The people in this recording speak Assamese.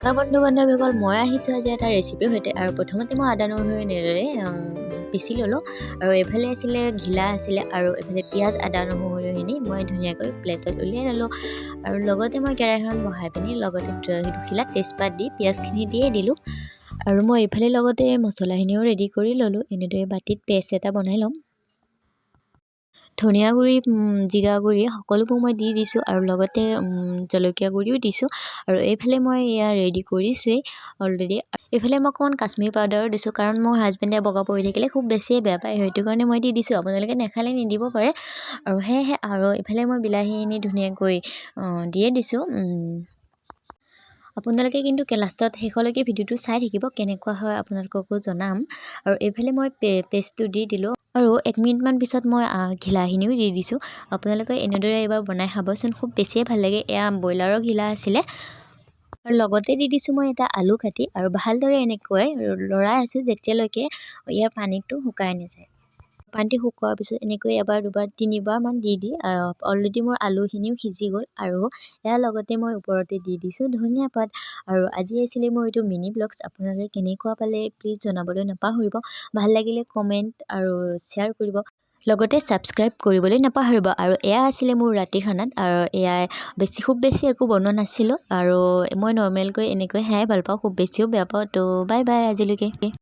নমস্কাৰ বন্ধু বান্ধৱীসকল, মই আহিছোঁ আজি এটা ৰেচিপিৰ সৈতে। আৰু প্ৰথমতে মই আদা নহৰু এনেদৰে পিচি ল'লোঁ। আৰু এইফালে আছিলে ঘিলা আছিলে আৰু এইফালে পিঁয়াজ, আদা, নহৰুখিনি মই ধুনীয়াকৈ প্লেটত উলিয়াই ল'লোঁ। আৰু লগতে মই কেৰাহীখন বহাই পিনি লগতে দুখিলা তেজপাত দি পিঁয়াজখিনি দিয়ে দিলোঁ। আৰু মই এইফালে লগতে মছলাখিনিও ৰেডি কৰি ল'লোঁ। এনেদৰে বাতিত পেষ্ট এটা বনাই ল'ম। ধনিয়া গুড়ি, জিৰা গুড়ি সকলোবোৰ মই দি দিছোঁ আৰু লগতে জলকীয়া গুড়িও দিছোঁ। আৰু এইফালে মই এয়া ৰেডি কৰিছোঁৱেই অলৰেডি। এইফালে মই অকণমান কাশ্মীৰ পাউডাৰো দিছোঁ, কাৰণ মোৰ হাজবেণ্ডে বগা পৰি থাকিলে খুব বেছিয়ে বেয়া পায়। সেইটো কাৰণে মই দি দিছোঁ। আপোনালোকে নেখালে নিদিব পাৰে। আৰু সেয়েহে আৰু এইফালে মই বিলাহীখিনি ধুনীয়াকৈ দিয়ে দিছোঁ। আপোনালোকে কিন্তু লাষ্টত শেষলৈকে ভিডিঅ'টো চাই থাকিব, কেনেকুৱা হয় আপোনালোককো জনাম। আৰু এইফালে মই পেষ্টটো দি দিলোঁ আৰু 1 মিনিটমান পিছত মই ঘিলাখিনিও দি দিছোঁ। আপোনালোকে এনেদৰে এবাৰ বনাই খাবচোন, খুব বেছিয়ে ভাল লাগে। এয়া ব্ৰইলাৰৰ ঘিলা আছিলে। আৰু লগতে দি দিছোঁ মই এটা আলু কাটি আৰু ভালদৰে এনেকৈ লৰাই আছোঁ যেতিয়ালৈকে ইয়াৰ পানীটো শুকাই নাযায়। পানীটো শুকোৱাৰ পিছত এনেকৈ এবাৰ, দুবাৰ, তিনিবাৰমান দি দি অলৰেডি মোৰ আলুখিনিও সিজি গ'ল। আৰু ইয়াৰ লগতে মই ওপৰতে দি দিছোঁ ধনিয়া পাত। আৰু আজি আছিলে মোৰ এইটো মিনি ব্লগছ। আপোনালোকে কেনেকুৱা পালে প্লিজ জনাবলৈ নাপাহৰিব। ভাল লাগিলে কমেণ্ট আৰু শ্বেয়াৰ কৰিব, লগতে ছাবস্ক্ৰাইব কৰিবলৈ নাপাহৰিব। আৰু এয়া আছিলে মোৰ ৰাতি খানাত। আৰু এয়াই বেছি খুব বেছি একো বনোৱা নাছিলোঁ আৰু মই নৰ্মেলকৈ এনেকৈ খাই ভাল পাওঁ, খুব বেছিও বেয়া পাওঁ। তো বাই বাই আজিলৈকে।